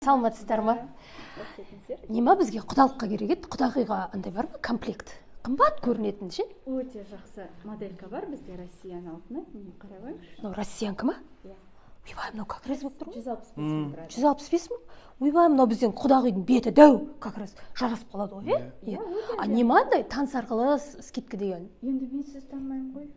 Саламатсыздар ма? Не ма, бізге құдалыққа керек еді. Құдағиға андай бар ма, комплект? Қымбат көрінетін ше? Өте жақсы моделька бар бізде, Россияның алтыны. Міне, қарап қойыңызшы. Мынау россиянка ма? Иә. Ойбай, мынау как раз болып тұр ғой. 165 мың тұрады. 165 мың. Ойбай, мынау бізден құдағидың беті дәу, как раз жарасып қалады ғой, иә? Иә, өте. А не ма, андай таныс арқылы скидка деген? Енді мен сізді танымаймын ғой.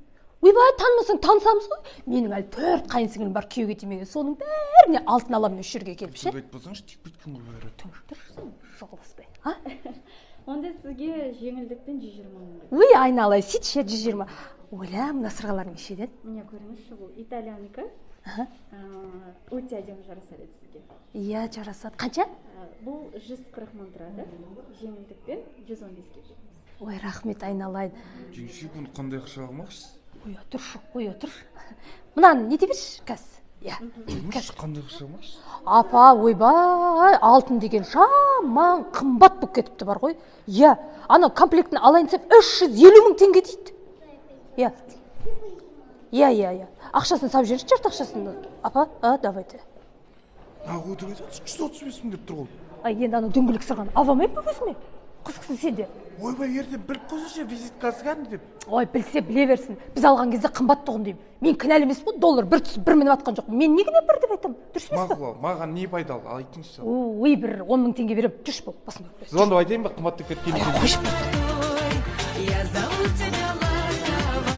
Ойбай, танымасаң, танысамыз ғой. Менің әлі төрт қайын сіңілім бар күйеуге тимеген, соның бәріне алтын аламын осы жерге келіп ше. Өтірік айтпасаңшы, тиіп кеткен ғой бәрі. Тұршы сен, жоғаласпай, а. Онда сізге жеңілдікпен 120 мың ғой. Ой, айналайын, сөйтші, 120. Ойла, мына сырғалар нешеден? Міне, көріңізші, бұл итальянікі. Өте әдемі жарасар еді сізге. Иә, жарасады. Қанша? Бұл 140 мың тұрады, жеңілдікпен 115-ке береміз. Ой, рахмет, айналайын. Жеңеше, бұны қандай ақшаға алмақшысыз? Ой, тұршы, ой, тұршы, мынаны не берші қазір, иә. Қойыңызшы, қандай ақша алмақшысыз? Апа, ойбай, алтын деген жаман қымбат болып кетіпті бар ғой, иә. Анау комплектін алайын десем, 350 мың теңге дейді. Иә, ақшасын салып жіберші, жарты ақшасын, апа. А, давайте. Неғып өтірік айтып отырсыз? 135 мың деп тұр ғой. Ай, енді анау дөңгелек сырғаны ала алмаймын ба өзіме? Қызықсың сен де. Ойбай, ертең біліп қойсайшы, визиткасы кәдімгі деп. Ой, білсе, біле берсін. Біз алған кезде қымбат тұғын деймін. Мен кінәлі емеспін ғой, доллар бір түсіп, бір мініп жатқан жоқ. Мен не кінәм бар деп айтамын, дұрыс емес па? Мақұл, ал маған не пайдалы, ал айтыңызшы. Ой, бір 10 мың теңге беремін, жүрші, бол, басыңды. Звондап айтайын ба, қымбаттап кеткен екен? Қойшы.